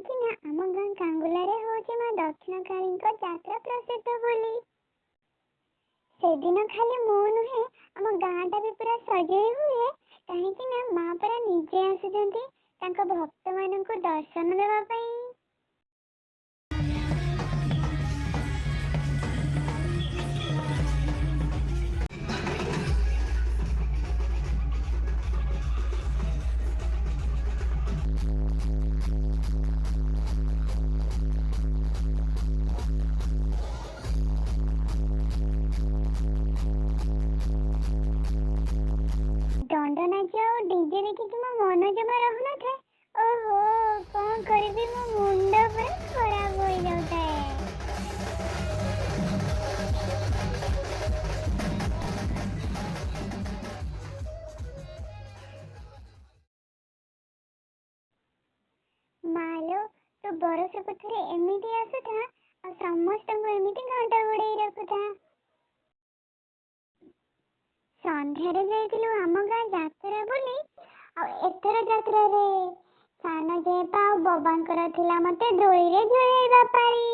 କାହିଁକି ନା ଆମ ଗାଁ ଗାଙ୍ଗୁଲାରେ ହେଉଛି ମା ଦକ୍ଷିଣକାଳୀଙ୍କ ଯାତ୍ରା ପ୍ରସିଦ୍ଧ ବୋଲି। ସେଦିନ ଖାଲି ମୁଁ ନୁହେଁ, ଆମ ଗାଁଟା ବି ପୁରା ସଜେଇ ହୁଏ, କାହିଁକି ନା ମା ପରା ନିଜେ ଆସୁଛନ୍ତି ତାଙ୍କ ଭକ୍ତମାନଙ୍କୁ ଦର୍ଶନ ଦେବା ପାଇଁ। ଦଣ୍ଡ ନାଚ ଆଉ ଡିଜେ ଦେଖିକି ମୋ ମନ ଜମା ରହୁନଥାଏ। ଓହୋ, କଣ କରିବି, ମୋ ମୁଣ୍ଡ ପୁରା ଖରାପ ହୋଇଯାଉଥାଏ। ମାଲୋ, ତୁ ବରଷକୁ ଥରେ ଏମିତି ଆସୁଥା ଆଉ ସମସ୍ତଙ୍କୁ ଏମିତି ଘଣ୍ଟ ଘୋଡେଇ ରଖୁଥା। ସନ୍ଧ୍ୟାରେ ଯାଇଥିଲୁ ଆମ ଗାଁ ଯାତ୍ରା ବୁଲି, ଆଉ ଏଥର ଯାତ୍ରାରେ ସାନ ଜେପା ଆଉ ବବାଙ୍କର ଥିଲା ମତେ ଦୋଳିରେ ଝୁଲେଇବା ପାଳି।